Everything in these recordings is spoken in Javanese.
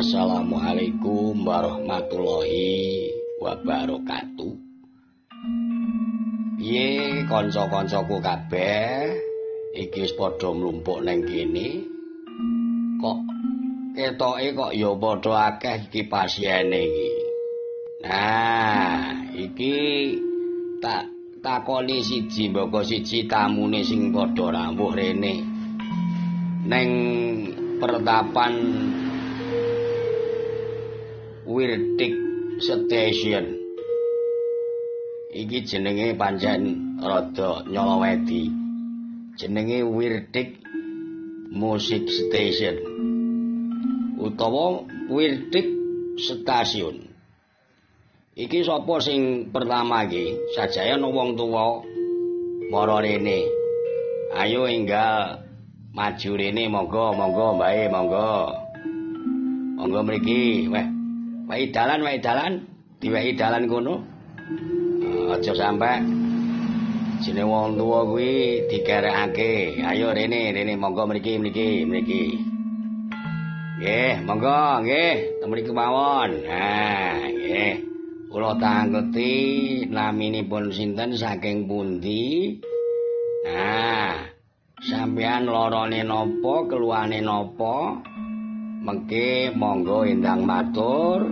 Assalamualaikum warahmatullahi wabarakatuh. Piye kanca-kancaku kabeh iki wis padha mlumpuk nang kene. Kok ketoke kok ya padha akeh iki pasiene iki. Nah, iki tak takoni siji mboko siji tamune sing padha rawuh rene. Neng pertapan Wirtik Station. Iki jenenge pancen rada nyolowedi. Jenenge Wirtik Music Station utawa Wirtik Stasiun. Iki sapa sing pertama iki? Sajaya ana wong tuwa mara rene. Ayo enggal maju rene, monggo monggo mbae monggo. Monggo mriki. Weh, wehi dalan, diwehi dalan kono. Aja sampe jenenge wong tuwa kuwi dikerekake. Ayo rene, rene monggo mriki mriki mriki. Nggih, monggo nggih, mriki mawon. Nah, nggih. Kula tangketi naminipun sinten saking pundi? Nah, sampeyan larane napa, keluhane napa? Mengke monggo endang matur.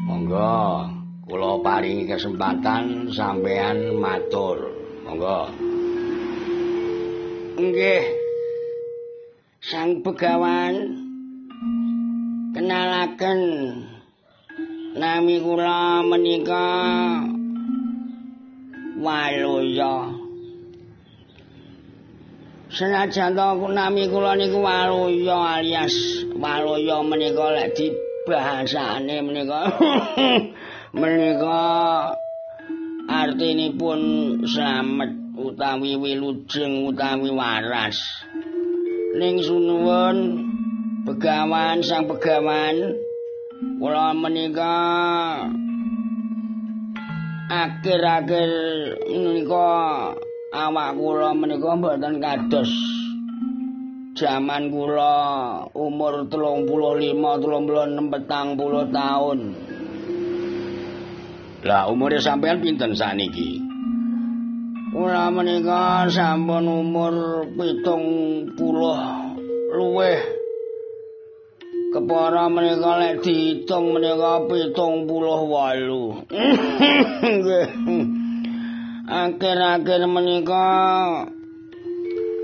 Monggo kula paringi kesempatan sampeyan matur. Monggo. Nggih. Sang Begawan, kenalaken nami kula menika Waluya. Senajan to nami kula niku Waluya alias Waluya menika lek dibahasane menika menika artinipun slamet utawi wilujeng utawi waras. Ning sunuwun Begawan, Sang Begawan, kula menika akhir-akhir menika awak kula menika mboten kados jaman kula umur 35, 36, 40 taun. Lah umure sampean pinten sakniki? Kula menika sampun umur 70 luwih. Kepara menika lek diitung menika 78. Nggih. Akhir-akhir menika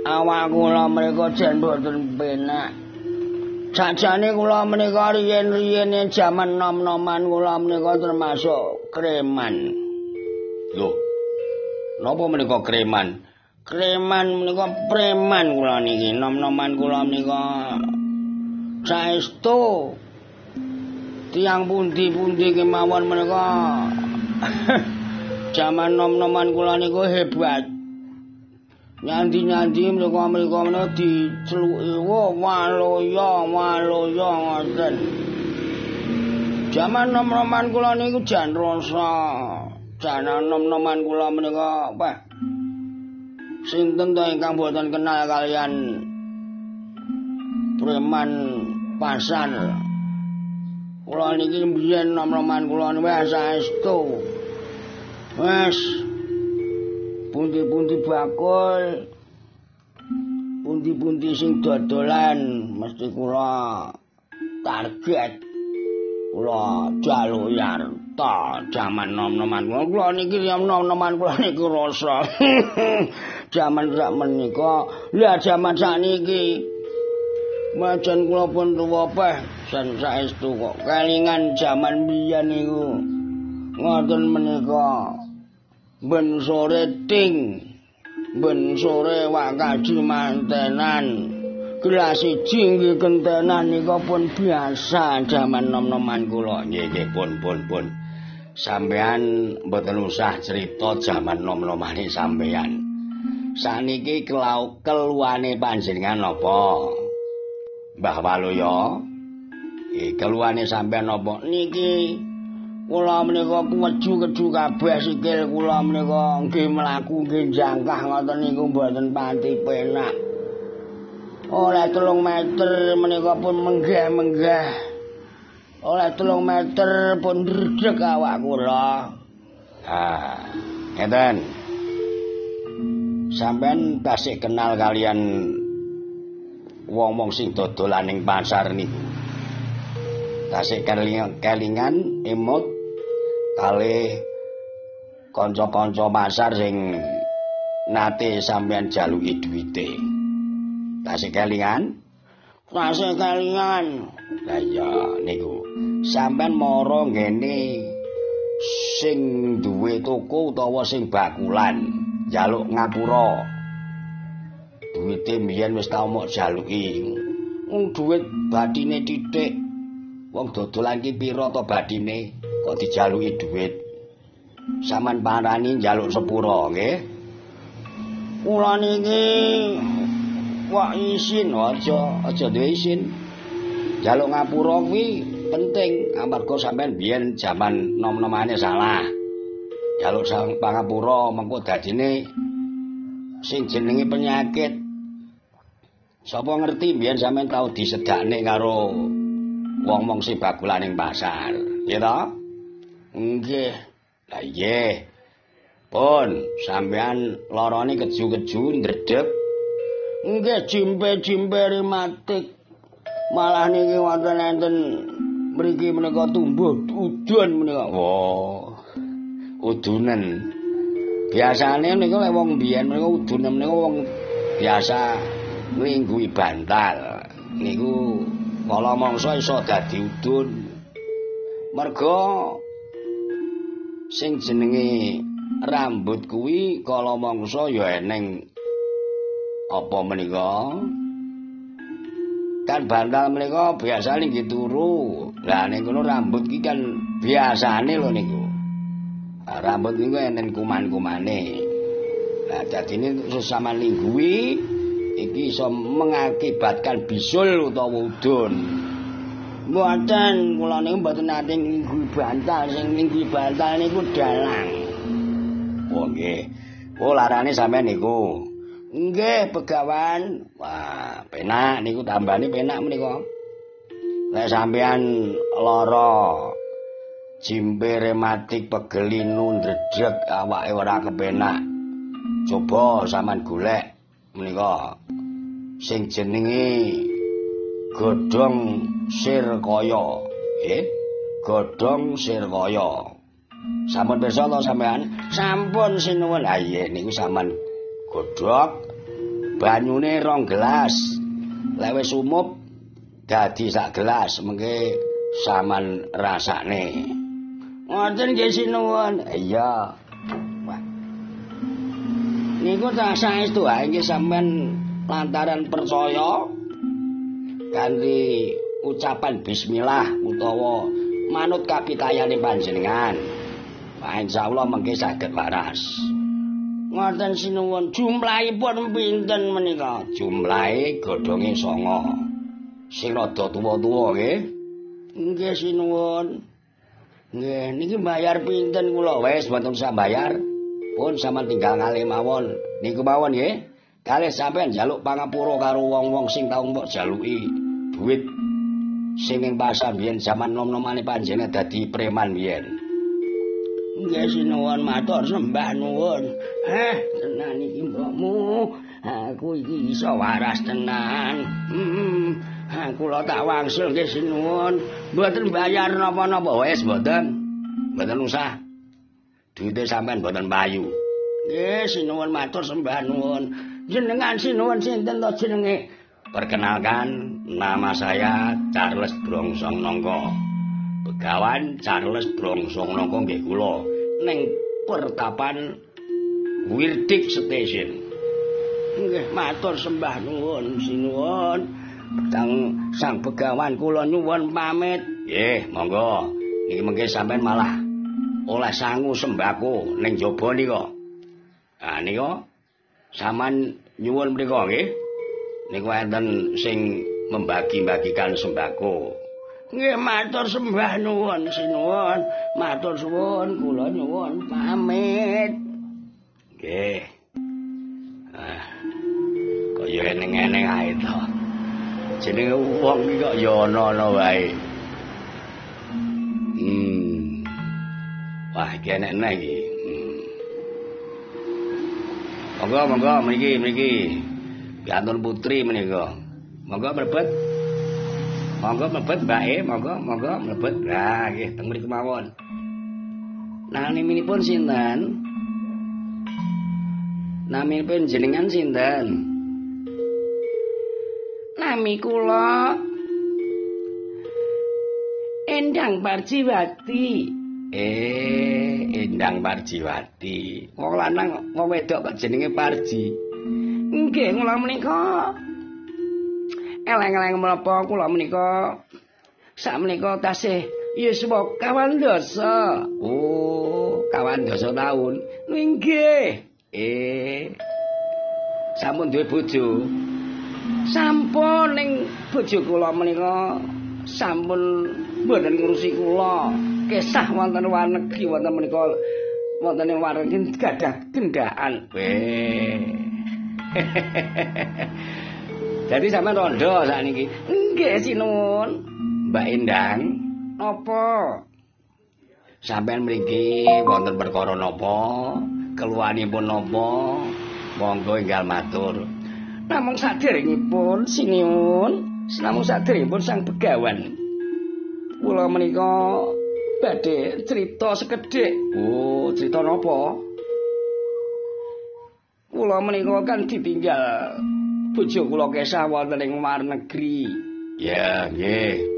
awak kula menika jan boten penak. Sajane kula menika riyen-riyene jaman nom-noman kula menika termasuk kreman. Lho. Napa menika kreman? Kreman menika preman kula niki, nom-noman kula menika saestu tiyang pundi-pundi kemawon menika jaman nom-noman kula niku hebat. Nyandi-nyandi mriko-mriko menika diceluki, "Wah, Waluya, Waluya" ngoten. Jaman nom-noman kula niku jan rasa. Jan nom-noman kula menika, wah. Sinten to ingkang boten kenal kalian preman pasar? Kula niki mbiyen nom-noman kula niku saestu. Wes pundi-pundi bakul, pundi-pundi sing dodolan mesti kula target. Kula jaluki arta jaman nom-noman kula. Kula niki nom-noman kula niku rasa. Jaman sak menika, lha jaman sakniki majan kula pun tuwa peh san saestu kok kelingan jaman biyen niku. Ngoten menika ben sore ting, ben sore wak kaji mantenan, gelas siji nggih kentenan nika pun biasa jaman nom-noman kula. Nggih nggih pun pun pun. Sampean mboten usah cerita jaman nom-nomane sampean. Saniki keluhane panjenengan napa? Mbah Waluya, keluhane sampean napa? Niki kula menika keju-keju kabeh sikil kula menika nggih mlaku nggih jangkah ngoten niku mboten pati penak. Oleh 3 meter menika pun menggah-menggah. Oleh 3 meter pun ndredeg awak kula. Ah, ngeten. Sampeyan tasih kenal kalian wong-wong sing dodolan ning pasar niku. Tasih kelingan emut kalih kanca-kanca pasar sing nate sampeyan jaluki duwite. Tasih kelingan? Tasih kelingan. Lah iya niku. Sampeyan mara ngene sing duwe toko utawa sing bakulan njaluk ngapura. Duwite mbiyen wis tau mok jaluki. Wong duwit batine titik. Wong dodolan ki pira to batine kok dijaluki duwit. Sampeyan parani njaluk sepura nggih. Kula niki kok isin aja duwe isin. Njaluk ngapura kuwi penting amarga sampeyan biyen jaman nom-nomane salah. Njaluk sang pangapura mengko dadine sing jenenge penyakit. Sapa ngerti biyen sampeyan tau disedakne karo wong-wong sing bakulan ning pasar, nggih to? Nggih. Lah nggih. Pun sampeyan larane keju-keju ndredeg. Nggih jimpe-jimpe rematik. Malah niki wonten enten mriki menika tumbuh udun menika. Wah. Udunen. Biasane niku lek wong biyen menika udunen menika wong biasa nglingguhi bantal. Niku kala mangsa iso dadi udun. Merga sing jenenge rambut kuwi kala mangsa ya eneng apa menika? Kan bantal menika biasane nggih turu. Lah ning kono rambut ki kan biasane lho niku. Rambut niku enten kuman-kumane. Lah dadine sesama lingguwi iki iso mengakibatkan bisul utawa udun. Mboten, kula niku mboten nate nglingguhi bantal, sing nglingguhi bantal niku dalang. Oh nggih. Oh larane sampean niku. Nggih, Begawan. Wah, penak niku tambane penak menika. Lek sampean lara jimpe rematik pegel linu ndredeg awake ora kepenak. Coba sampean golek menika sing jenenge godhong sirkaya, nggih. Godhong sirkaya. Sampun pirsa to sampean? Sampun sinuwun. Ha iya niku sampean godhog banyune 2 gelas. Lek wis umup dadi sak gelas mengke sampean rasane. Ngoten nggih sinuwun. Iya. Wah. Niku tak saestu ae nggih sampean lantaran percaya kanthi ucapan bismillah utawa manut kapitayane panjenengan. Wah, insyaallah mengke saged waras. Ngoten sinuwun, jumlahipun pinten menika? Jumlahe godhonge 9. Sing rada tuwa-tuwa nggih. Nggih sinuwun. Nggih, niki bayar pinten kula? Wis mboten usah bayar. Pun sampean tinggal ngalih mawon. Niku mawon nggih. Kalih sampean njaluk pangapura karo wong-wong sing tau mbok jaluki duit sing ing pasar biyen jaman nom-nomane panjenengan dadi preman biyen. Nggih sinuwun, matur sembah nuwun. Heh, tenan iki mbokmu. Aku iki iso waras tenan. Kula tak wangsul nggih sinuwun. Mboten bayar napa-napa wis mboten. Mboten usah. Duwite sampean mboten payu. Nggih sinuwun, matur sembah nuwun. Jenengan sinuwun sinten to jenenge? Perkenalkan, nama saya Charles Brongsong Nongko. Begawan Charles Brongsong Nongko nggih kula ning pertapan Wirdik Station. Nggih matur sembah nuwun sinuwun. Sang begawan kula nyuwun pamit. Nggih, monggo. Niki mengke sampean malah oleh sangu sembako ning jaba nika. Ah nika sampean nyuwun mriku nggih. Niku enten sing membagi-bagikan sembako. Nggih matur sembah nuwun sinuwun, matur suwun kula nyuwun pamit. Nggih. Ah. Kok ya eneng-eneng ae to. Jenenge wong iki kok ya ana-ana wae. Wah, iki enek neh iki. Monggo, monggo mriki, mriki. Piantun putri menika. Monggo mlebet. Monggo mlebet mbake, monggo, monggo mlebet. Lah nggih, teng mriku mawon. Naminipun sinten? Naminipun jenengan sinten? Nami kula Endang Parjiwati. Endang Parjiwati. Wong lanang, wong wedok kok jenenge Parji. Nggih, kula menika eleng-eleng menapa kula menika sakmenika tasih yuswa 25. Oh, 25 taun. Nggih. Sampun duwe bojo. Sampun, ning bojo kula menika sampun mboten ngurusi kula. Kesah wonten luar negeri, wonten menika wonten ing luar negeri gadah gendaan. Weh. Jadi sampean rondo sakniki. Nggih, sinuwun. Mbak Endang, napa? Sampean mriki wonten perkara napa? Keluhanipun napa? Monggo enggal matur. Namung saderengipun sinuwun, namung saderengipun Sang Begawan. Kula menika badhe crita sekedhik. Oh, crita napa? Kula menika kan ditinggal bojo kula kesah wonten ing luar negeri. Ya, nggih.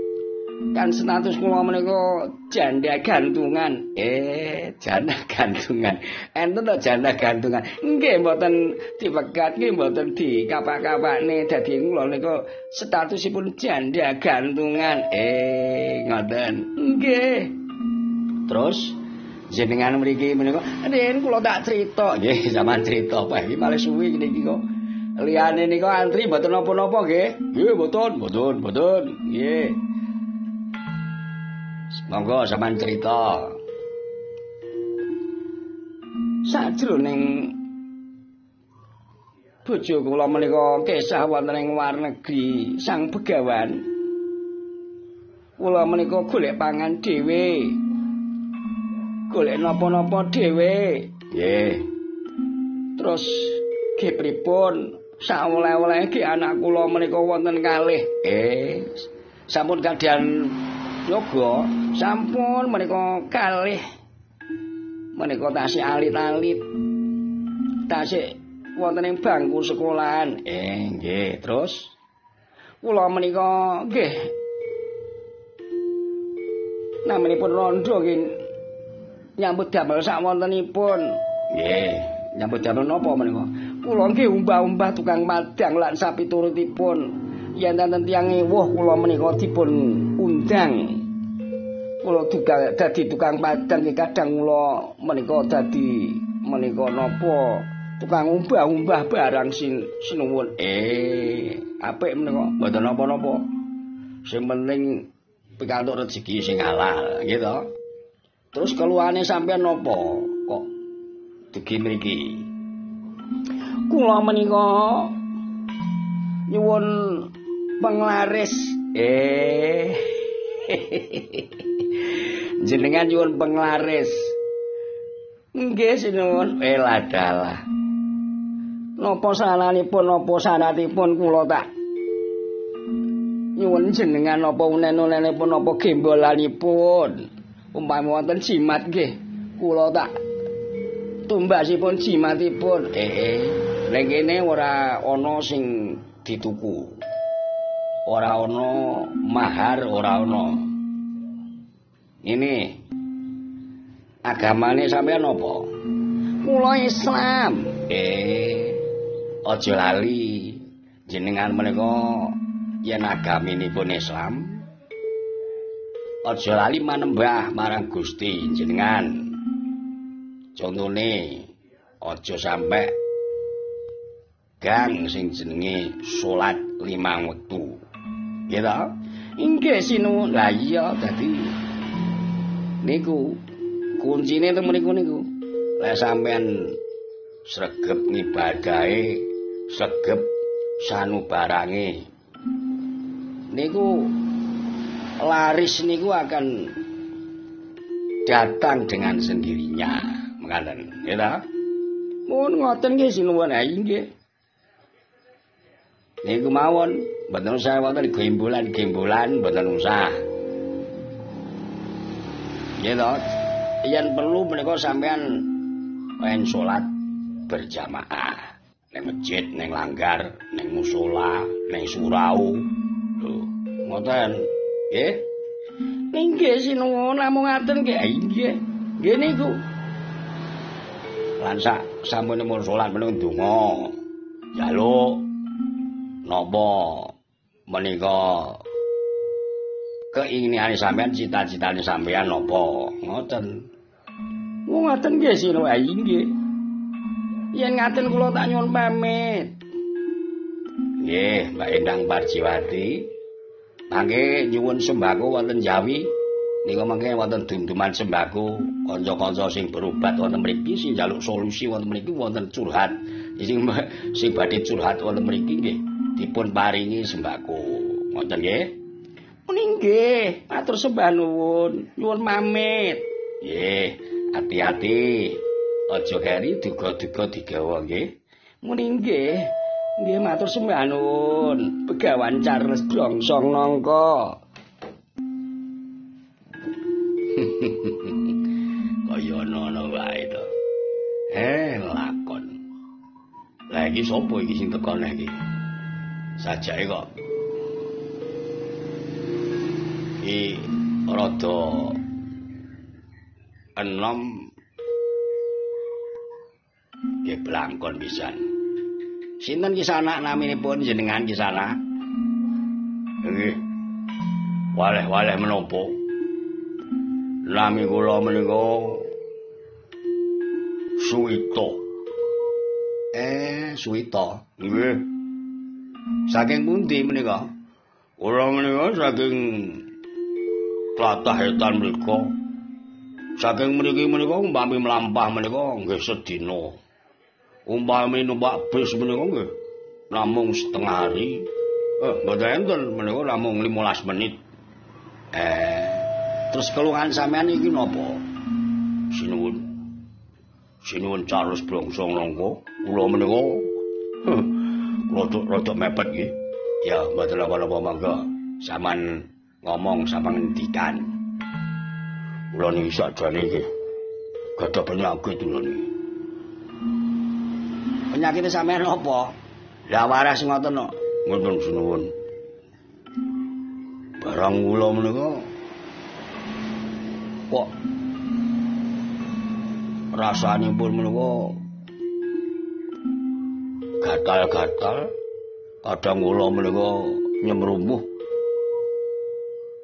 Kan status kula menika janda gantungan. Janda gantungan. Enten to janda gantungan? Nggih, mboten dipegat, nggih mboten dikapak-kapakne. Dadi kula menika statusipun janda gantungan. Ngoten. Nggih. Terus jenengan mriki menika, "Rin, kula tak crita." Nggih, sampean crita apa iki malah suwi niki kok. Liyane nika antri mboten napa-napa nggih. Nggih, mboten, mboten, mboten. Nggih. Monggo sampean crita. Sajroning bojo kula menika kesah wonten ing luar negeri, Sang Begawan. Kula menika golek pangan dhewe. Golek napa-napa dhewe. Nggih. Terus nggih pripun? Saoleh-oleh nggih anak kula menika wonten kalih. Sampun kadyan yoga, sampun menika kalih. Menika tasih alit-alit. Tasih wonten ing bangku sekolahan. Nggih, terus kula menika nggih naminipun rondo nggih nyambut damel sakwontenipun. Nggih, nyambut damel napa menika? Kula nggih umbah-umbah tukang madang lan sapiturutipun. Yen enten tiyang ewuh kula menika dipun undang. Kula dadi tukang padang nggih kadang kula menika dadi menika napa tukang umbah-umbah barang sinuwun. Apik menika mboten napa-napa. Sing penting pikantuk rezeki sing halal, nggih to. Terus keluhane sampean napa kok dugi mriki? Kula menika nyuwun penglaris. Jenengan nyuwun penglaris. Nggih sinuwun. Ladalah. Napa salanipun, napa syaratipun kula tak nyuwun jenengan napa unen-unenipun, napa gembolanipun. Umpami wonten jimat nggih kula tak tumbasipun jimatipun. Ning kene ora ana sing dituku. Ora ana mahar, ora ana. Ini agamane sampean apa? Kula Islam. Aja lali jenengan menika yen agaminipun Islam, aja lali manembah marang Gusti jenengan. Contone aja sampe gang sing jenenge salat 5 wektu. Nggih ta? Inggih sinuwun. Lah iya dadi niku kuncine teng mriku niku. Lek sampean sregep ngibadahe, sregep sanubarange niku laris niku akan datang dengan sendirinya. Mekaten, nggih ta? Mun ngoten nggih sinuwun ae nggih. Niku mawon, mboten usah wonten gembolan-gembolan, mboten usah. Nggih to? Yen perlu menika sampean pen salat berjamaah ning masjid, ning langgar, ning musala, ning surau. Lho, ngoten. Nggih. Nggih sinuwun namung ngaten nggih. Nggih. Nggih niku. Lan sak sampunipun salat menika ndonga. Njaluk napa menika keinginane sampean, cita-citane sampean napa? Ngoten. Wong ngaten nggih sinuwun nggih. Yen ngaten kula tak nyuwun pamit. Nggih, Mbak Endang Parjiwati. Mangke nyuwun sembako wonten Jawi. Nika mangke wonten dum-duman sembako, kanca-kanca sing berobat wonten mriki, sing njaluk solusi wonten mriki, wonten curhat. Sing badhe curhat wonten mriki nggih dipun paringi sembako. Ngoten nggih. Muni nggih, matur sembah nuwun, nyuwun pamit. Nggih, ati-ati. Aja keri duga-duga digawa nggih. Muni nggih. Nggih matur sembah nuwun. Begawan Charles Brongsong Nangka. Kaya ana wae to. Lakon. Lah iki sapa iki sing teko neh iki? Sajake kok iki rada enom nggih blangkon pisan. Sinten Kisanak naminipun jenengan Kisanak? Nggih. Waleh-waleh menapa? Nami kula menika Suwito. Suwito. Nggih. Saking pundi menika? Kula menika saking tlatah etan mriku. Saking mriki menika umpami mlampah menika nggih sedina. Umpami numpak bis menika nggih namung setengah hari. Mboten enten menika namung 15 menit. Terus keluhan sampean iki napa? Sinuwun. Sinuwun Charles Brongsong Nangka, kula menika rada mepet nggih. Ya, mboten napa-napa mangga. Sampean ngomong sampean ngendikan. Kula niki sakjane nggih gadah penyakit kula niki. Penyakite sampean apa? Lah waras ngoten kok. Ngoten sinuwun. Barang kula menika kok rasanipun menika gatal-gatal, kadang kula menika nyemrumuh.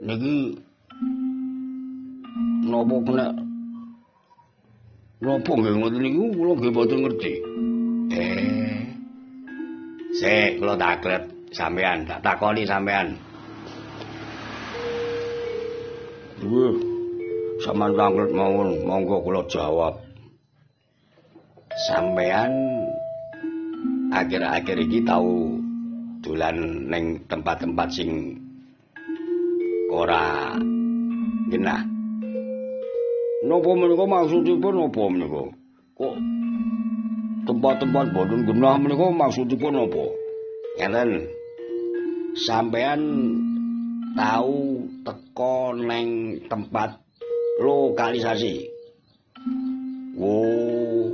Niki napa kena napa nggih ngoten niku kula nggih mboten ngerti. Sik kula taklet sampean, tak takoni sampean. Nggih. Sampeyan tanglet mawon, monggo kula jawab. Sampeyan akhir-akhir iki tau dolan ning tempat-tempat sing ora genah. Napa menika maksudipun napa menika? Kok tempat-tempat boten genah menika maksudipun napa? Ngeten. Sampeyan tau teko ning tempat lokalisasi. Oh,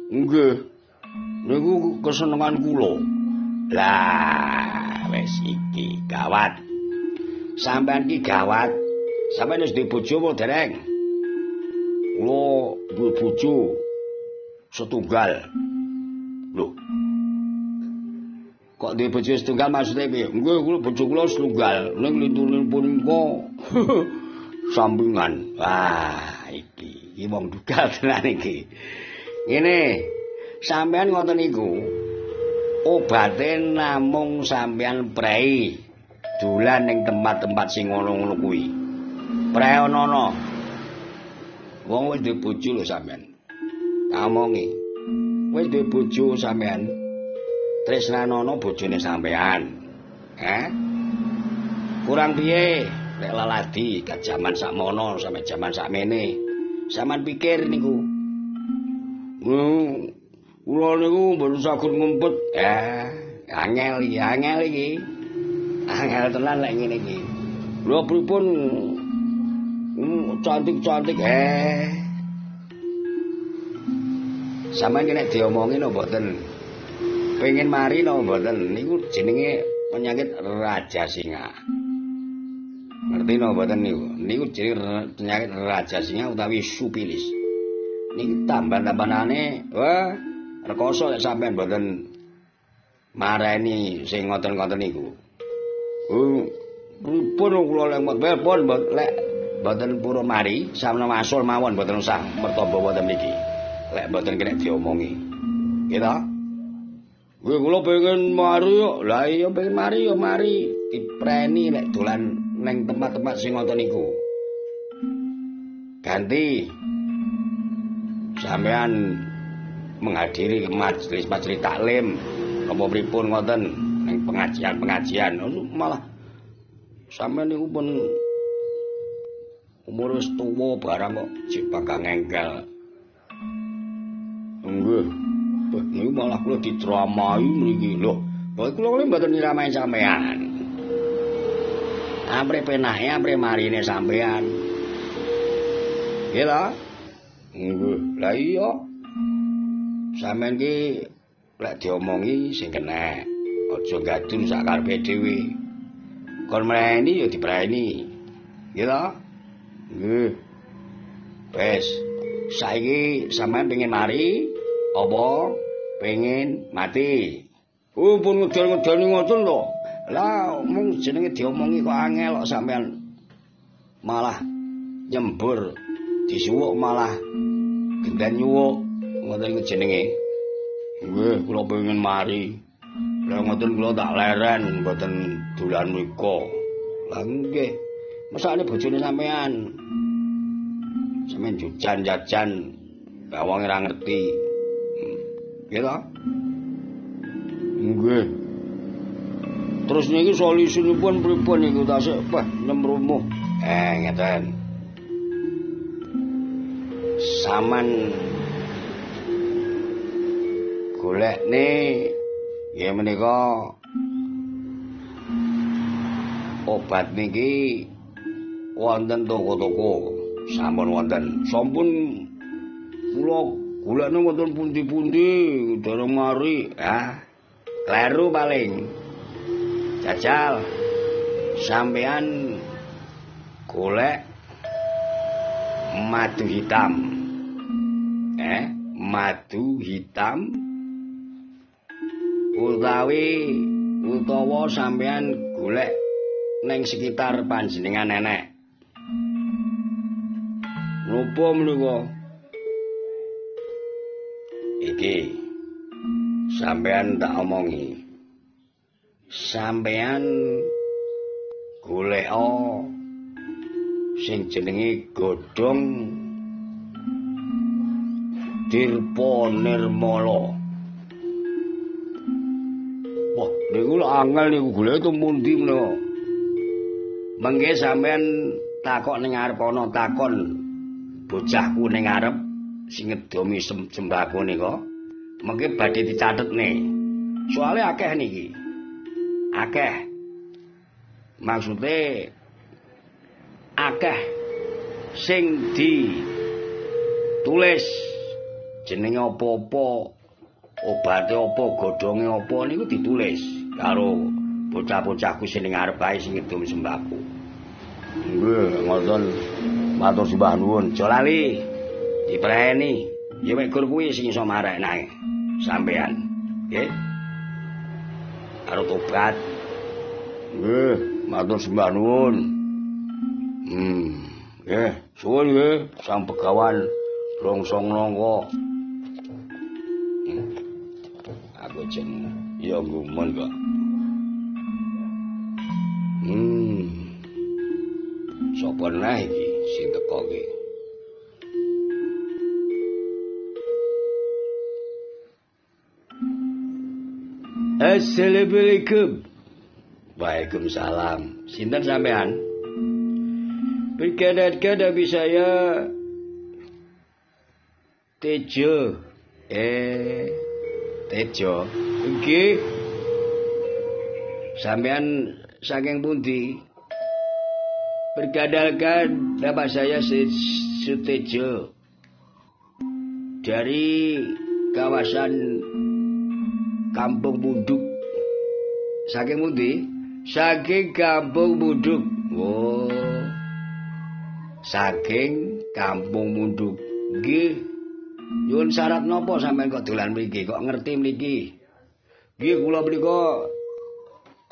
nggih. Niku kesenengan kula. Lah, wis iki gawat. Sampeyan iki gawat. Sampeyan wis duwe bojo apa dereng? Kula duwe bojo setunggal. Lho. Kok duwe bojo setunggal maksudnya piye? Nggih, kula bojo kula setunggal. Ning lintunipun kok sampingan. Wah, iki iki wong dugal tenan iki. Ngene, sampean ngoten niku obate namung sampean prei dolan ning tempat-tempat sing ngono-ngono kuwi. Prei ana. Wong wis duwe bojo lho sampean. Tak omongi. Wis duwe bojo sampean. Tresnanono bojone sampean. Kurang piye? Nek leladi kat jaman sakmono sampe jaman sakmene. Sampeyan pikir niku. Kula niku mboten saged ngumpet. Angel iki, angel iki. Angel tenan lek ngene iki. Lho pripun cantik-cantik Sampeyan nek diomongi napa mboten? Pengen mari napa mboten? Niku jenenge penyakit raja singa. Ngerti napa mboten niku? Niku jenenge penyakit raja singa utawi supilis. Niki tamban-tambanane wah rekoso lek sampeyan mboten mareni sing ngoten-ngoten niku. Pripun kula lek pun lek mboten purun mari sampeyan wasul mawon mboten usah mertamba wonten mriki. Lek mboten kena diomongi. Nggih ta? Nggih kula pengen mari kok. Lah iya pengen mari ya mari. Dipreni lek dolan ning tempat-tempat sing ngoten niku. Ganti sampean menghadiri majelis-majelis taklim napa pripun ngoten ning pengajian-pengajian malah sampean niku pun umur wis tuwa barang kok jek bakal ngengkel. Nggih. Niku malah kula diceramai mriki. Lho, kok kula mboten nyiramahi sampean. Amre penake, amre marine sampean. Nggih ta? Nggih. Lah iya. Sampean ki lek diomongi sing kenek. Aja gadun sak karepe dhewe. Kon mreni ya dipreni. Nggih ta? Nggih. Wis, saiki sampean pengen mari apa pengen mati? Oh, pun ngedol-ngedoli ngoten lho. Lah, mung jenenge diomongi kok angel kok sampean malah nyembur, disuwuk malah genden nyuwuk, ngoten iku jenenge. Nggih, kula pengen mari. Lah ngoten kula tak leren mboten dolan mriko. Lah nggih. Mesakne bojone sampean. Sampeyan jajan-jajan, gak wong ora ngerti. Nggih ta? Nggih. Terus niki solusinipun pripun niku tasik wah nemrumuh. Ngeten. Saman golekne nggih menika obat niki wonten toko-toko sampun wonten. Sampun kula golekne wonten pundi-pundi dereng mari. Ah, kleru paling. Jajal sampean golek madu hitam. Madu hitam utawi utawa sampean golek ning sekitar panjenengan nenek. Napa menika? Iki sampean tak omongi. Sampean goleka sing jenenge godhong Dirpa Nirmala. Wah, niku lho angel niku goleke teng pundi menika? Mengke sampean takok ning ngarep ana takon bocahku ning ngarep sing ngedomi sembako nika. Mengke badhe dicatetne. Soale akeh niki. Akeh. Maksude akeh sing ditulis jenenge apa-apa, obate apa, godhonge apa niku ditulis karo bocah-bocahku sing ning ngarep ae sing ngedum sembako. Nggih, ngoten. Matur sembah nuwun. Aja lali dipreni. Ya mek gur kuwi sing iso marekne sampean. Nggih. Karo tobat. Nggih, matur sembah nuwun. Nggih, suwun nggih Sang Begawan Rongsong Nangka. Aku jeneng ya gumun kok. Sapa neh iki sing teko iki? Assalamualaikum. Waalaikumsalam. Sinten sampean? Perkenalkan nama saya Tejo. Tejo. Nggih. Sampean saking pundi? Perkenalkan, nama saya Sutejo. Dari kawasan Kampung Munduk. Saking pundi? Saking Kampung Munduk. Oh. Saking Kampung Munduk. Nggih. Nyuwun syarat napa sampean kok dolan mriki? Kok ngerti mriki? Nggih, kula menika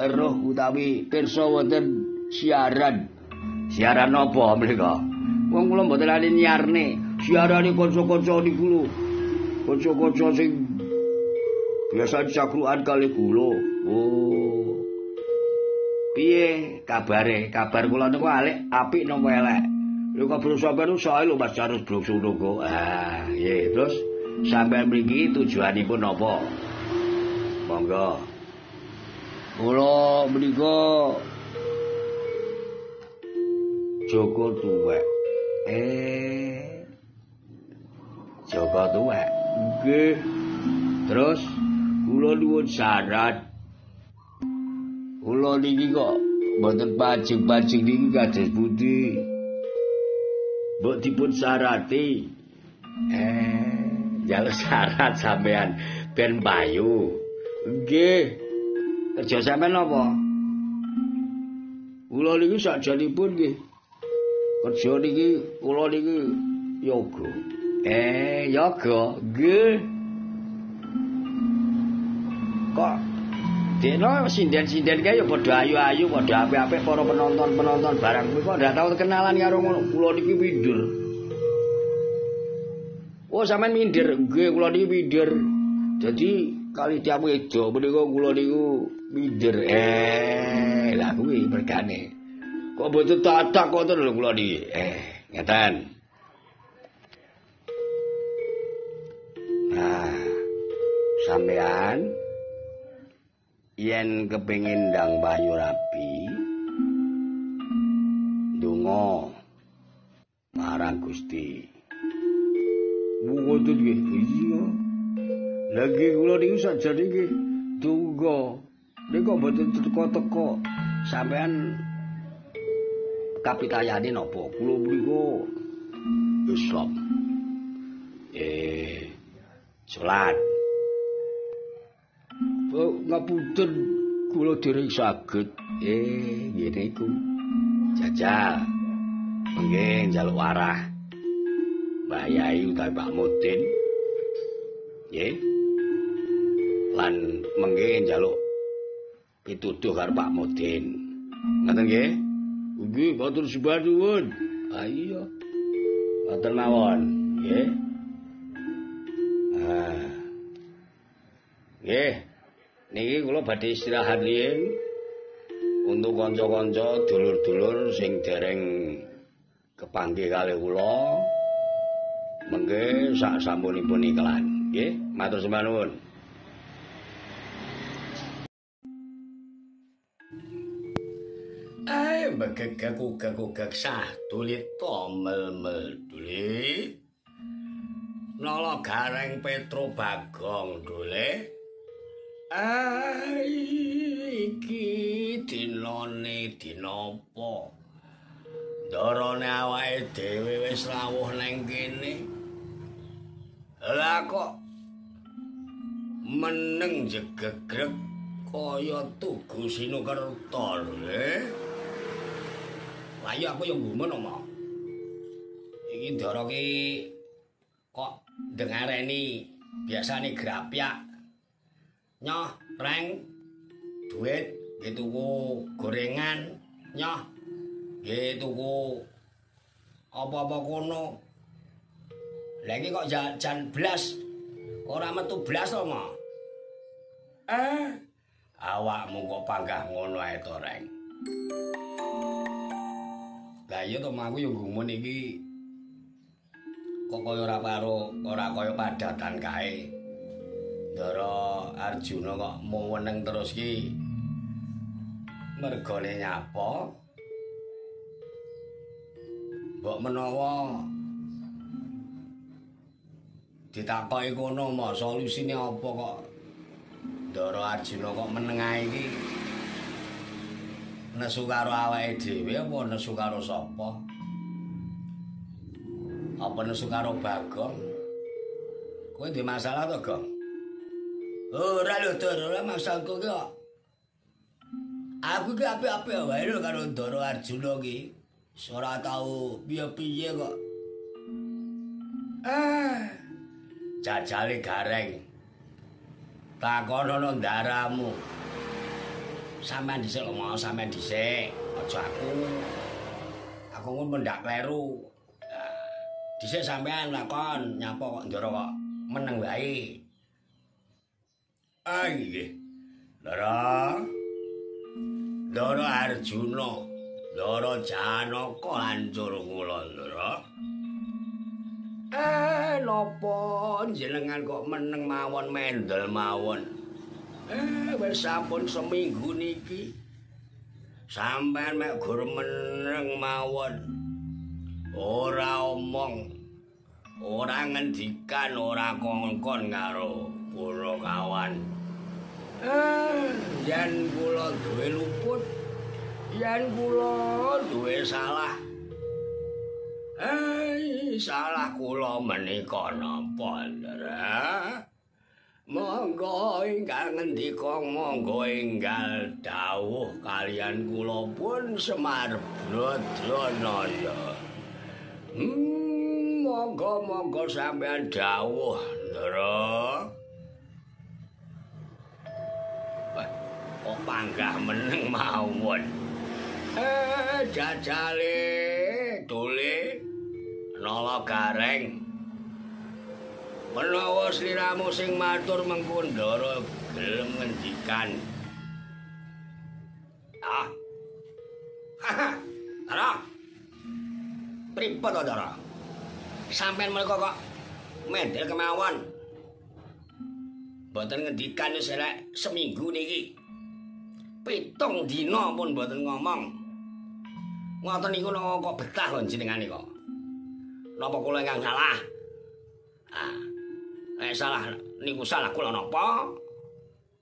eruh utawi pirsa wonten siaran. Siaran napa mrika? Wong kula mboten lali nyiarne. Siarane kanca-kanca niku lho. Kanca-kanca sing biasa cakrukan kali kula. Oh. Piye kabare? Kabar kula niku alik apik napa elek? Lho kabar sampean sae lho Mas Jarus Bloksono. Ah, nggih. Terus sampean mriki tujuanipun napa? Monggo. Kula menika Joko tuwek. Joko tuwek. Nggih. Terus kula nuwun syarat. Kula niki kok mboten pajeng-pajeng niki kados pundi? Mbok dipun syarati. Njaluk syarat sampean ben payu. Nggih. Kerja sampean napa? Kula niki sakjanipun nggih. Kerja niki kula niki yoga. Yoga. Nggih. Kok dene sinden-sinden kae ya padha ayu-ayu, padha apik-apik para penonton-penonton barang kuwi kok ndak tau kenalan karo ngono. Kula niki minder. Oh, sampean minder? Nggih, kula niki minder. Dadi kali tiap wedok menika kula niku minder. Lah kuwi mergane. Kok mboten tatak ngoten lho kula niki. Ngeten. Nah, sampean yen kepengin ndang payu rabi ndonga marang Gusti. Ngoten nggih. Iya. Lagi kula niku sakjane nggih donga. Niku mboten teko-teko. Sampean kapitayane napa? Kula menika Islam. Salat. Ngapunten kula dereng saged. Nggih niku. Jajal. Nggih njaluk warah. Mbah Yai utawi Pak Mudin. Nggih. Lan mengke njaluk pituduh karo Pak Mudin. Ngoten nggih? Nggih, matur sembah nuwun. Ah iya. Ngoten mawon, nggih. Ah. Nggih. Niki kula badhe istirahat riyin untuk kanca-kanca dulur-dulur sing dereng kepanggih kalih kula. Mengke sak sampunipun iklan, nggih. Matur sembah nuwun. Begegek-gegek sah tulit tomel-mel dule. Nala gareng Petro Bagong dule. Iki dinane dinapa? Darane awake dhewe wis rawuh nang kene. Lah kok meneng jegegrek kaya tugu Sinukerta lho. Lah iya aku yo gumun oma. Iki ndara ki kok dengareni biasane grapyak. Nyoh, reng duit nggih tuku gorengan, nyoh nggih tuku apa-apa kono. Lah iki kok jan blas ora metu blas to, Ma. Awakmu kok panggah ngono ae to, Reng. Lah iya to, aku yo gumun iki kok kaya ora karo ora kaya padatan kae. Ndara Arjuna kok muweneng terus ki mergane nyapa? Mbok menawa Ditakoki kono mo solusine apa kok Ndara Arjuna kok meneng ae iki. Nesu karo awake dhewe apa nesu karo sapa? Apa nesu karo Bagong? Kowe duwe masalah to, Gong? Ora lho, Ndara, ora masalahku ki kok. Aku ki apik-apik wae lho karo Ndara Arjuna ki. Ora tau piye-piye kok. Jajale Gareng. Takonono ndaramu. Sampeyan dhisik lho, mau sampeyan dhisik. Aja aku. Aku ngono mendak kleru. Dhisik sampeyan lakon nyapa kok Ndara kok meneng wae. Ah nggih. Ndara. Ndara Arjuna, Ndara Janaka lancur kula Ndara. Napa jenengan kok meneng mawon mendel mawon? Wis sampun seminggu niki. Sampeyan mek gur meneng mawon. Ora omong, ora ngendikan, ora kongkon karo kula kawan. Yen kula duwe luput, yen kula duwe salah. Salah kula menika napa, Ndara? Monggo ingkang ngendika, monggo enggal dawuh kalian kula pun Semar Bradranaya. Monggo monggo sampeyan dawuh, Ndara. Kok panggah meneng mawon. Jajale dole nala Gareng. Menawa sliramu sing matur mengko Ndara gelem ngendikan. Ah. Haha. Ndara. Pripun to, Ndara? Sampeyan menika kok mendel kemawon. Mboten ngendikan wis elek seminggu niki. 7 dina pun mboten ngomong. Ngoten niku napa kok betah kok jenengane kok. Napa kula ingkang salah? Ah. Salah niku salah kula napa?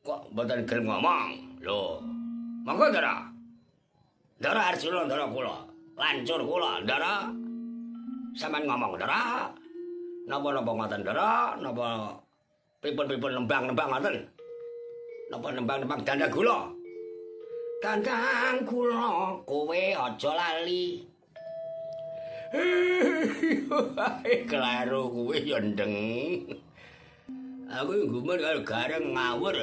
Kok mboten gelem ngomong? Lho. Monggo Ndara. Ndara Arjuna Ndara kula. Lancur kula Ndara. Sampeyan ngomong Ndara. Napa-napa ngoten Ndara? Napa pripun-pripun nembang-nembang ngoten? Napa nembang-nembang dandang gula? Dandang gula kowe aja lali. Kleru kuwi ya ndeng. Aku gumun karo Gareng ngawur.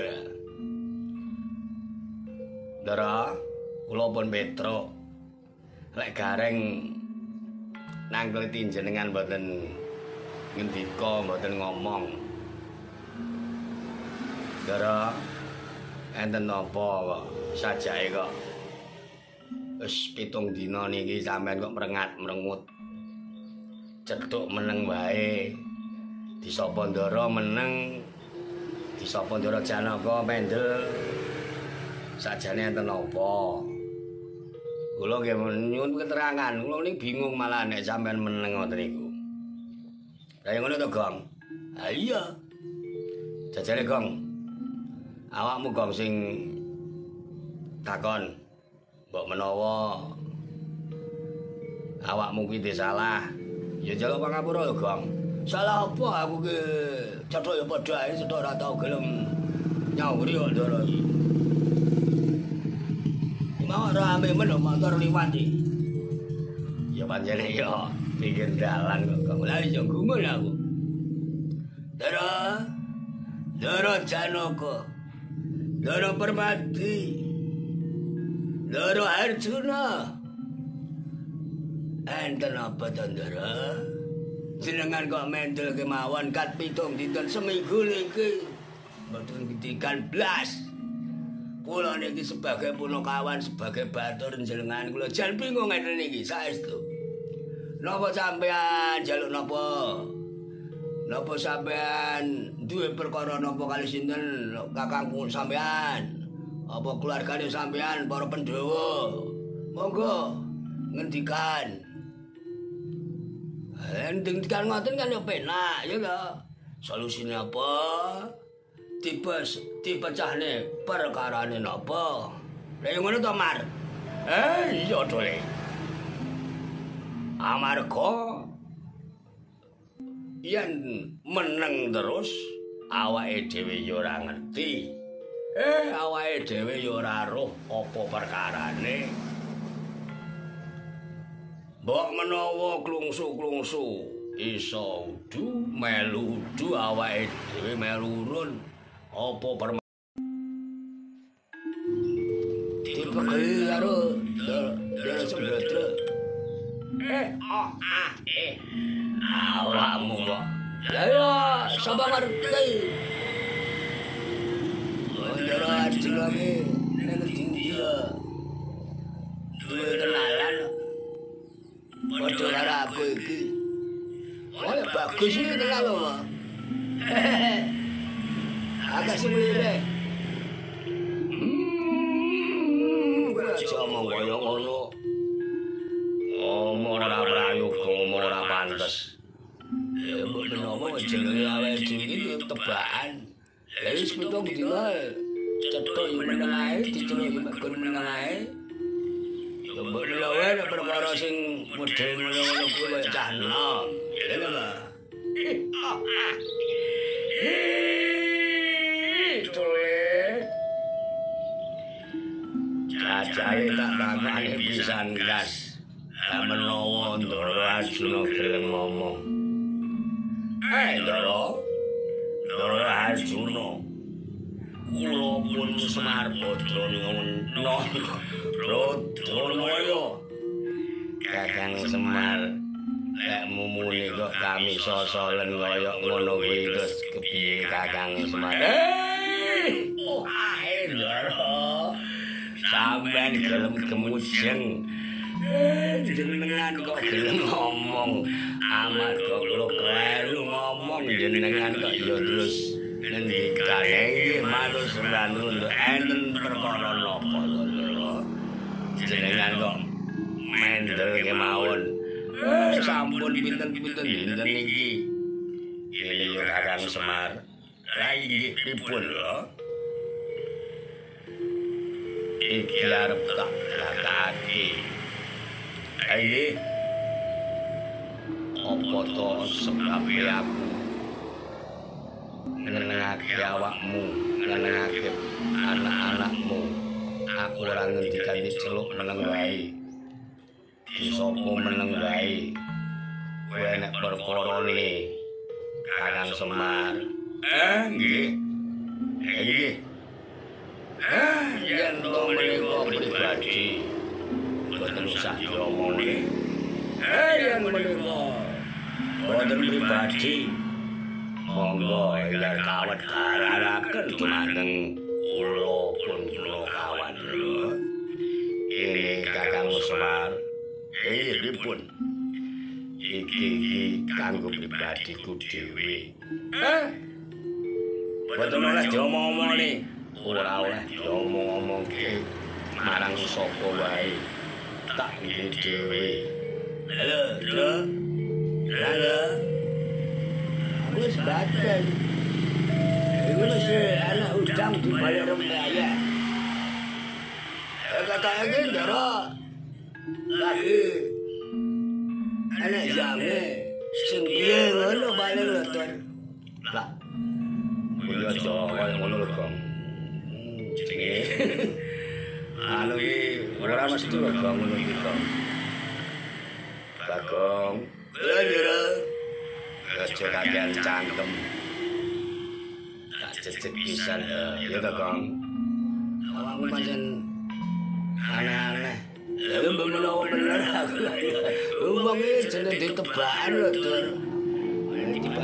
Ndara, kula pun Petruk. Lek Gareng nangkleti jenengan mboten ngendika, mboten ngomong. Ndara, enten napa kok sajake kok wis 7 dina niki sampeyan kok merengat-merengut. Cethuk meneng wae. Disapa Ndara meneng, disapa Ndara Janaka mendel. Sajane enten napa? Kula nggih nyuwun keterangan. Kula niki bingung malah nek sampeyan meneng ngoten niku. Lah ngono to, Gong? Ha iya. Jajale, Gong. Awakmu Gong sing takon. Mbok menawa awakmu kuwi salah. Ya njaluk pangapura lho, Gong. Salah apa aku ki? Cethuk ya padha ae, cethuk ora tau gelem nyauri kok Ndara iki. Mau rame men motor liwat iki. Ya pancene ya pinggir dalan kok, Gong. Lah ya gumun aku. Ndara. Ndara Janaka. Ndara Permadi. Ndara Arjuna. Enten apa to, Ndara? Jenengan kok mendel kemawon kat 7 dinten seminggu niki. Mboten ngendikan blas. Kula niki sebagai punakawan, sebagai batur jenengan kula jan bingung ngeten niki saestu. Napa sampean njaluk napa? Napa sampean duwe perkara napa kali sinten kakangku sampean? Apa keluargane sampean para Pandhawa? Monggo ngendikan. Ngendikan ngoten kan yo penak ya to. Solusine apa? Dipecahne perkarane napa? Lha ngono to, Mar? Iya dole. Amarga yen meneng terus awake dhewe ya ora ngerti. Awake dhewe ya ora roh apa perkarane. Mbok menawa klungsu-klungsu iso udu melu udu awake dhewe melu urun apa dipegel karo ndara sembledre. Awakmu kok. Lah ya sapa ngerti. Ndara Arjuna ki ning endi ya? Duwe kenalan. Padha karo aku iki. Wah, bagus iki kenal kok. Agak semire. Kowe aja omong kaya ngono. Ngomong ora prayoga, ngomong ora pantes. Ya mbok menawa jenenge awake dhewe iki tebakan. Lah wis 7 dina cethuk meneng ae, diceluk gon meneng ae. Ya mbok menawa nek perkara sing model ngono-ngono kuwi kaya cah enom. Lha lho. Tole. Jajale tak takane pisan gas. Lah menawa Ndara Arjuna gelem ngomong. Ndara. Ndara Arjuna. Kula pun Semar Badranaya. Badranaya. Kakang Semar, lek mumune kok kami sosolen kaya ngono kuwi terus kepiye Kakang Semar? Oh, Ndara. Sampeyan gelem gemujeng. Jenengan kok gelem ngomong amarga kula kleru ngomong jenengan kok ya terus ngendikan nggih matur sembah nuwun enten perkara napa to jenengan kok mendel kemawon sampun pinten-pinten dinten iki ini yo Kakang Semar lha inggih pripun lho iki arep tak lakake. Ayo, apa to sebabe aku ngenengake awakmu, ngenengake anak-anakmu. Aku ora ngendikan diceluk meneng wae. Disapa meneng wae. Kowe nek perkarane Kakang Semar. Nggih. Nggih. Yen to menika pribadi. Boten usah diomongne. Yen menika boten pribadi, monggo ingkang kawedharaken dumateng kula pun kula kawan lho. Ini Kakang Semar, pripun? Iki kanggo pribadiku dhewe. Boten oleh diomong-omongne, ora oleh diomong-omongke marang sapa wae. Tak nggih dhewe. Lho, lho. Lho. Wis baten. Iku wis ana udang di balik rempeyek. Katanya Ndara. Lagi ana jame sing piye ngono paling lho, Tur. Lah. Kuwi aja kaya ngono lho, Gong. Jenenge anu iki ora mesti lho Gong ngono iki, Gong. Bagong. Lha lho. Aja kakean cangkem. Tak jejeg pisan ya to, Gong. Awakmu pancen aneh-aneh. Lha mbok menawa bener aku lha. Wong iki jeneng ditebakan lho, Tur.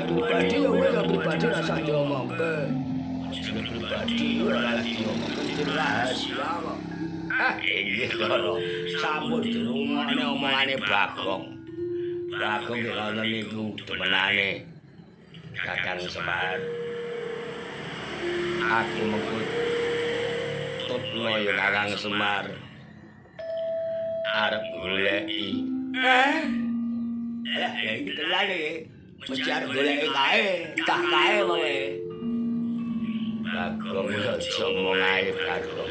Pribadi ya wis pribadi rasa diomongke. Jeneng pribadi ora diomongke jeneng rahasia kok. Inggih lho. Sampun dirungokne omongane Bagong. Bagong ki ngoten niku demenane Kakang Semar. Aku mengko tutno ya Kakang Semar. Arep goleki. Lah iki tenan iki. Mesti arep goleki kae, cah kae wae. Bagong aja omong ae Bagong.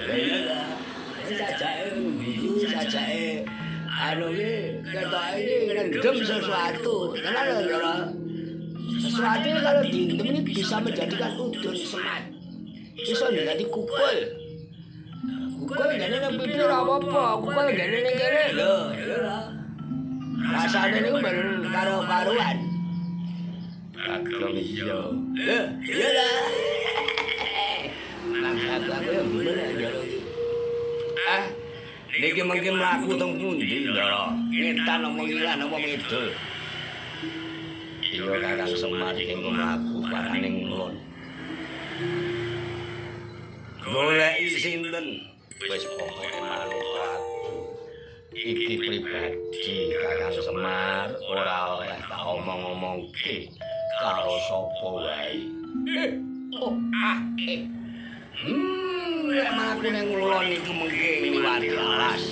Sajake guyu, sajake anu iki ketoke iki ngendem sesuatu. Tenan lho, Ndara. Sesuatu kalau diendem ini bisa menjadikan udun semat. Bisa menjadi kukul. Kukul jane nang pipi ora apa-apa, kukul jane ning kene lho. Rasane niku baru karo-karuan. Bagong iya. Lho, iya lah. Aku ya bener Ndara iki. Ah, niki mengki mlaku teng pundi, Ndara? Ngetan apa ngilan apa ngidul? Iya Kakang Semar iki mlaku parane ngulon. Goleki sinten? Wis pokoke manut aku. Iki pribadi Kakang Semar ora oleh tak omong-omongke karo sapa wae. Oh, ah, eh. Lek mlaku ning ngulon iku mengke ngliwati alas.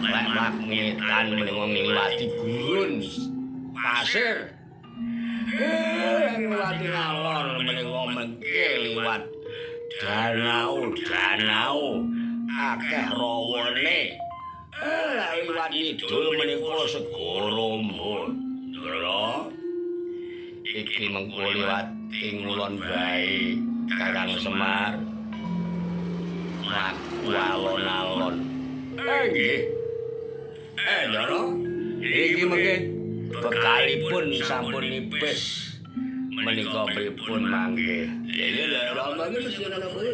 Lek mlaku ngetan menika ngliwati gurun pasir. Lek ngliwati ngalor menika mengke liwat danau-danau akeh rawane. Lek liwat ngidul menika segara ombo. Ndara, iki mengko liwat ing ngulon bae Kakang Semar. Mlaku alon-alon. Nggih. Ndara, iki mengke bekalipun sampun nipis. Menika pripun mangke? Lha lha Rama iki mesti ana kowe.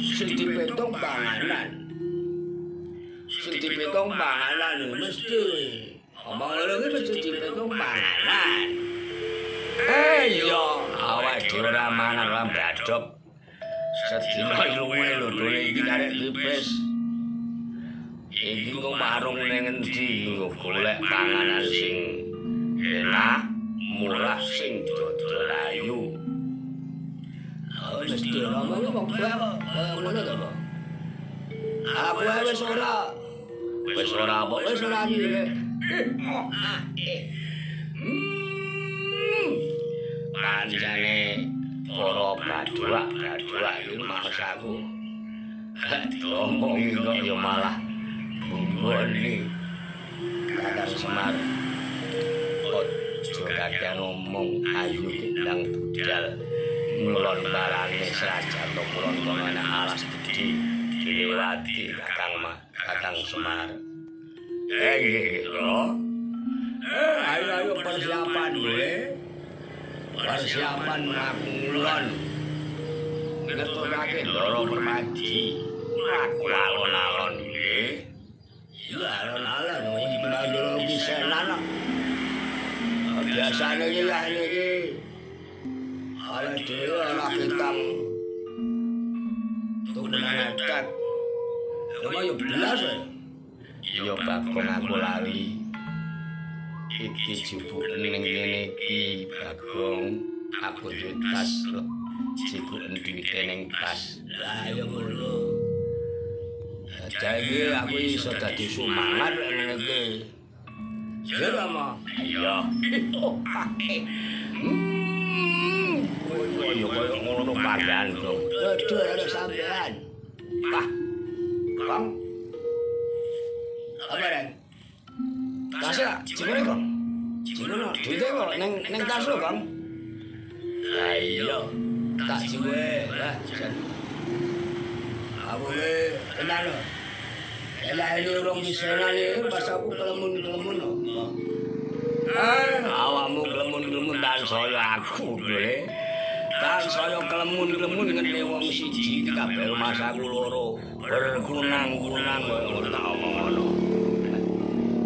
Sing dipetung panganan. Sing dipetung panganan mesti. Omong lho iki mesti dipetung panganan. Iya, awake dhewe ora mangan ora mbadhok. Sedina luwe lho dhewe iki karek tipis. Iki kok warung ning endi nggo golek panganan sing enak, murah, sing dodol ayu. Oh, mesti Rama iki wong tuwa kok ngono to, Pak. Aku wis ora. Wis ora apa, wis ora iki. Panjane para baduak-baduak iki maksaku. Diomongi kok ya malah bumbone. Kakang Semar. Aja kakean ngomong, ayo ndang budal. Ngulon barane serajan to kulon kono ana alas gedhe dilewati Kakang Semar. Nggih lho. Ayo ayo persiapan boleh. Persiapan mlaku ngulon. Ngeturake Ndara Permadi. Mlaku alon-alon nggih. Iya alon-alon iki Ndara pisenan kok. Biasane iki lah iki. Ala dhewe ana ketang tuku nang etek. Lha yo blas. Iya Bagong aku lali. Iki jupuk ning kene iki Bagong, aku duwe tas jupuk duwite ning tas. Lah ya ngono. Jadi aku iso dadi sumangat lek ngene iki. Ya Rama. Iya. Kowe yo koyo ngono panggan to. Aduh ana sampean. Wah. Kang. Apa Ren? Tas ya, jebule Kang. Jebule duwite kok ning tas lho, Kang. Lah iya, tak jiwe. Lah, jan. Aku tenan lho. Lah ini urung pisanan iki pas aku kelemun-kelemun lho. Awakmu kelemun-kelemun tansaya aku lho. Tansaya kelemun-kelemun ngene wong siji kabeh rumasaku loro. Berkunang-kunang koyo ngono tak omong ngono.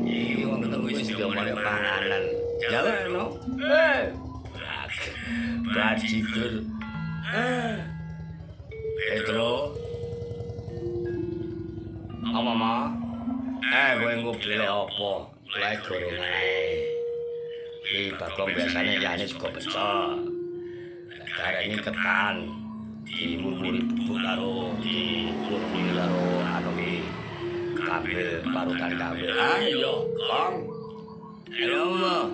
Iki wong ketemu wis diomongke panganan. Jalan no. Bajigur. Petro. Apa ma? Kowe engko beli apa? Lek gorengan ae. Iki Bagong biasane liyane sego pecel. Garene ketan dimurmuri bubuk karo dimurmuri karo anu iki. Kambil parutan kambil. Ayo, Kang. Halo.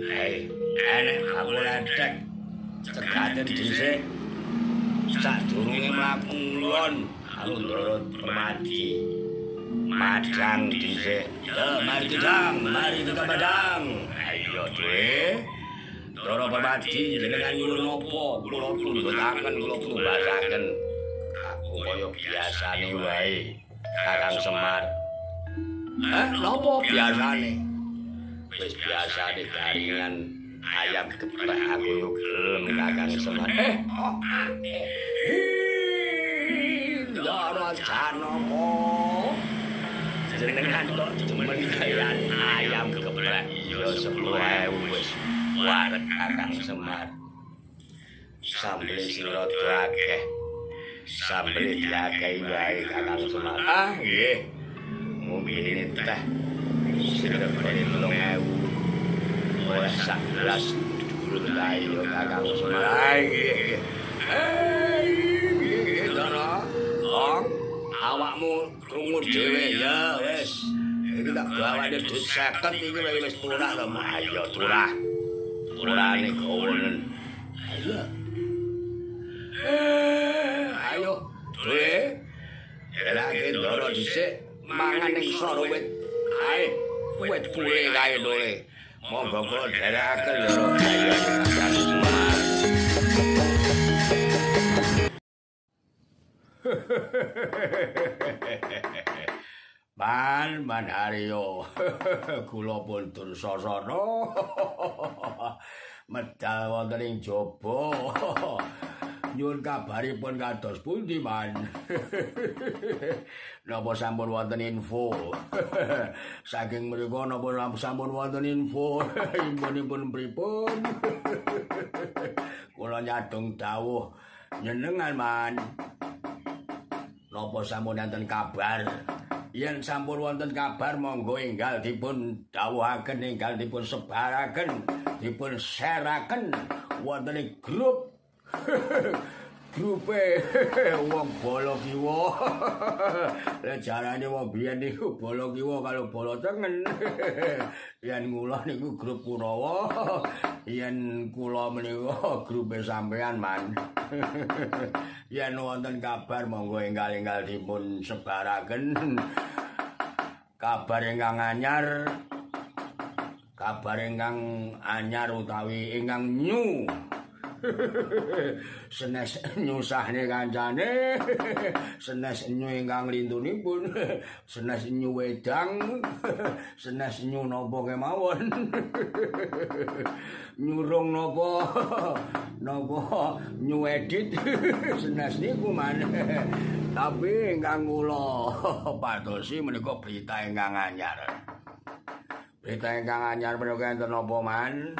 Hei, enek aku ledek. Cegaten dhisik. Sadurunge mlaku ngulon, aku ndoro Permadi. Madang dhisik. Ya, mari didang, mari kita madang. Ayo, Dek. Ndoro Permadi jenengan nyuwun napa? Kula tundhutaken, kula tumbasaken. Aku kaya biasane wae, Kakang Semar. Hah, napa biasane? Wis biasane garingan ayam geprek aku yo gelem Kakang Semar. Ndoro Janaka. Jenengan kok demen gayan ayam geprek ya 10.000 wis wareg Kakang Semar. Sambel sing rada akeh. Sambel diakehi wae Kakang Semar. Ah, nggih. Ngombene teh sing regane 3.000. Oleh sak gelas dhuwur kae ya Kakang Semar. Ah, nggih. Nggih, Ndara. Ong, awakmu krungu dhewe ya wis. Iki tak gawane duit 50 iki wis turah to. Ayo turah. Turahane gawonen. Ayo. Ayo, duwe. Elake ndara dhisik mangan ning sor wit. Ae, wit pule kae dole. Monggo kula dherekaken ndara ayo Kakang Semar. Man, Man Haryo, kula pun dursasana. Medal wonten ing jaba. Nyuwun kabaripun kados pundi, Man? Napa sampun wonten info? Saking mriku napa sampun wonten info? Infonipun pripun? Kula nyadong dawuh nyenengan, Man. Napa sampun wonten kabar? Yen sampun wonten kabar monggo enggal dipun dawuhaken, enggal dipun sebaraken, dipun share-aken wonten ing grup. Grupe wong bala kiwa. Lah jarane wong biyen niku bala kiwa kalau bala tengen. Yen kula niku grup Kurawa, yen kula menika grupe sampean, Man. Yen wonten kabar monggo enggal-enggal dipun sebaraken. Kabar ingkang anyar, kabar ingkang anyar utawi ingkang new. Senes nyusahne kancane, senes nyu ingkang lintunipun, senes nyu wedang, senes nyu napa kemawon, nyurung napa, napa nyu edit, senes niku Man. Tapi ingkang kula padosi menika berita ingkang anyar. Berita ingkang anyar menika enten napa, Man?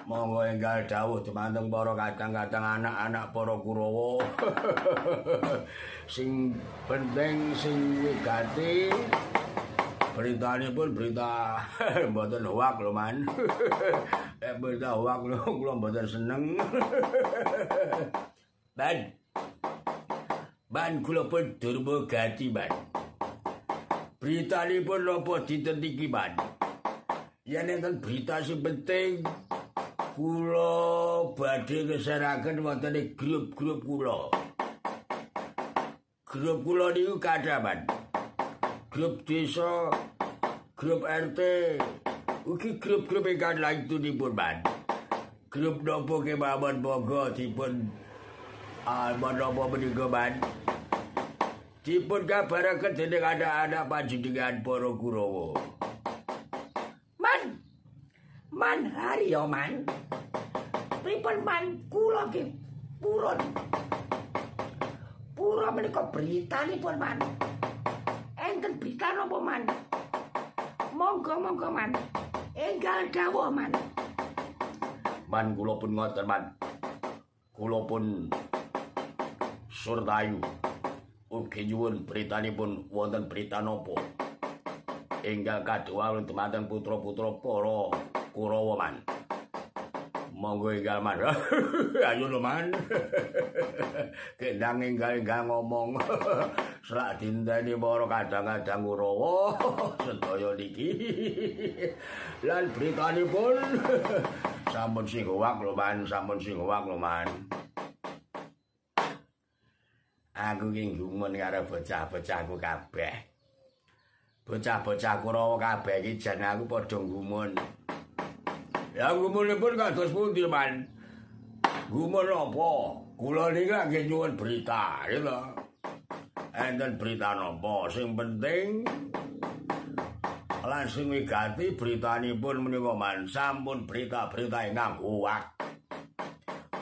Monggo enggal dawuh dumateng para kadang-kadang anak-anak para Kurawa. Sing penting sing wigati beritanipun berita mboten hoak lho, Man. Berita hoak lho kula mboten seneng. Man. Man kula pun durma gati, Man. Beritanipun napa dinten iki, Man? Yen enten berita sing penting kula badhe ngeseraken wonten ing grup-grup kula. Grup kula niku kathah, Man. Grup desa, grup RT, ugi grup-grup ingkang lantunipun, Man. Grup napa kemawon monggo dipun menapa menika, Man. Dipun kabaraken dening anak-anak panjenengan para Kurawa. Man. Man Haryo, Man. Pripun, Man? Kula ki purun. Pura menika britanipun, Man. Enten berita napa, Man? Monggo, monggo, Man. Enggal dawuh, Man. Man kula pun ngoten, Man. Kula pun surtayu. Ugi nyuwun britanipun wonten berita napa? Enggal kadhuwa dumateng putra-putra para Kurawa, Man. Monggo enggal Man. Ayo lho Man. Kendang enggal-enggal ngomong. Selak dinteni para kadang-kadang Kurawa sedaya niki. Lan britanipun sampun sing gowak lho Man, sampun sing gowak lho Man. Aku ki gumun karo bocah-bocahku kabeh. Bocah-bocah Kurawa kabeh iki jan aku padha gumun. Ya gumunipun kados pundi Man? Gumun apa? Kula niki lagi nyuwun berita, gitu. Enten berita napa? Sing penting lan sing wigati britanipun menika Man, sampun berita-berita ingkang hoak.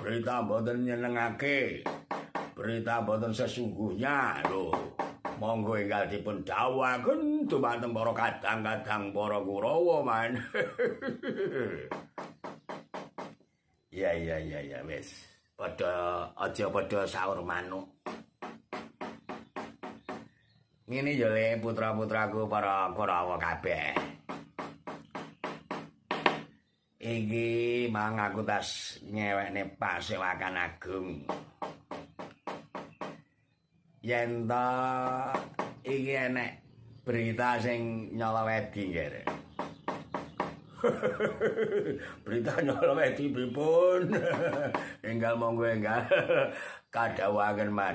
Berita mboten nyenengake. Berita mboten sesungguhnya lho. Monggo enggal dipun dawuhaken dumateng para kadang-kadang para Kurawa Man. Ya ya ya ya wis. Padha aja padha saur manuk. Ngene ya le putra-putraku para Kurawa kabeh. Iki mang aku tas nyewekne Pasewakan Agung. Yen ta iki enek berita sing nyolowedi nggih. Berita nyolowedi pripun? Enggal monggo enggal kadhawuhaken Man.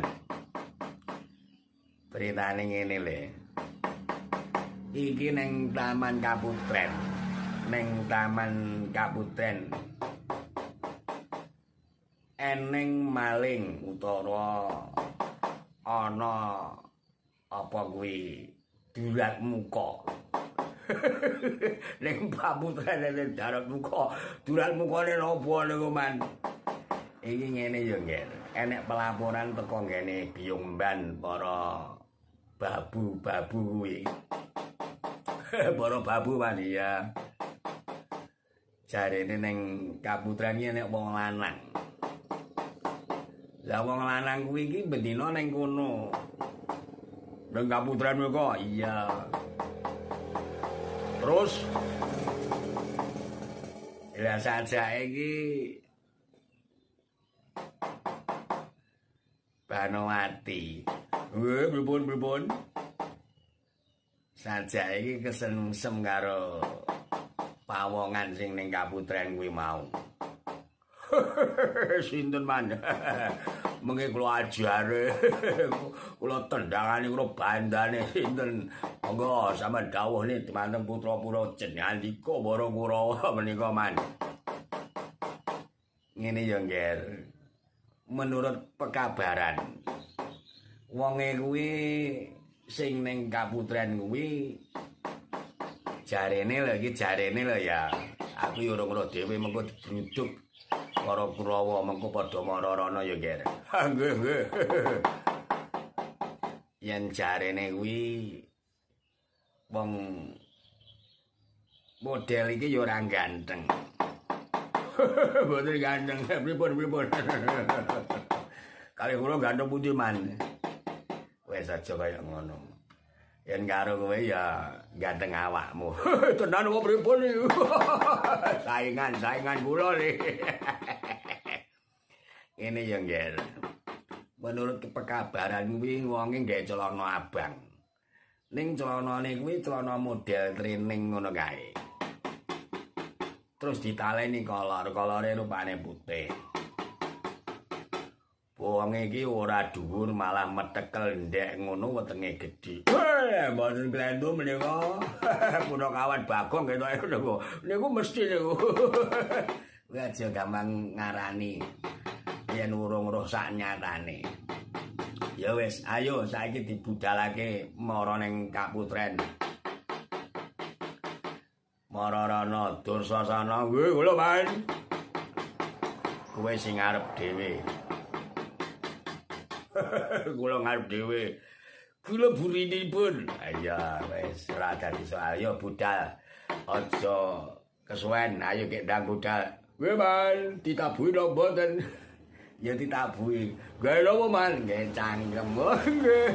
Beritane ngene le. Iki ning Taman Kaputren. Ning Taman Kaputren. Eneng maling utawa ana apa kuwi durat muka. Ning Kaputren ning darat muka, durat mukane napa niku Man? Iki ngene ya nggih. Enek pelaporan teko ngene Biyung Mban para babu-babu kuwi. Para babu Man ya. Jarene ning Kaputren iki enek wong lanang. Lah wong lanang kuwi iki bendina ning kono. Ning Kaputren kok. Iya. Terus lah sajake iki Banowati. Nggih, pripun-pripun? Sajake iki kesengsem karo pawongan sing ning Kaputren kuwi mau. Sinten Man? Mengke kula ajare. Kula tendangane kula bandane sinten. Monggo sampeyan dawuhne dumateng putra-putra jenengandika para Kurawa menika Man. Ngene ya Ngger. Menurut pekabaran wonge kuwi sing ning Kaputren kuwi jarene lho iki jarene lho ya. Aku yo ora ngerti dhewe mengko digruduk para Kurawa mengko padha mara-rana ya Ngger. Nggih nggih. Yen jarene kuwi wong model iki ya ora ganteng. Mboten ganteng. Pripun-pripun. Kali kula ganteng pundi Man? Wis aja kaya ngono. Yen karo kowe ya ganteng awakmu. Tenan kok pripun iki? Saingan kula iki. Ngene ya Ngger. Menurut pekabaran kuwi wonge nggawe celana abang. Ning celanane kuwi celana model training ngono kae. Terus ditaleni kolor, kolore rupane putih. Wonge iki ora dhuwur malah metekel ndek ngono wetenge gedhe. Weh, mboten klentu menika. Punakawan Bagong ketoke niku. Niku mesti niku. Kuwi aja gampang ngarani yen urung roh sak nyatane. Ya wis, ayo saiki dibudalake mara ning Kaputren. Mara rana Dursasana. Nggih, kula Man. Kowe sing arep dhewe. Kula ngarep dhewe. Kula burinipun. Iya, wis ora dadi soal. Yo budal. Aja kesuwen, ayo gek ndang budal. Nggih, Man, ditabuhi napa mboten? Ya ditabuhi. Gawe napa, Man? Nggih cangkem. Nggih.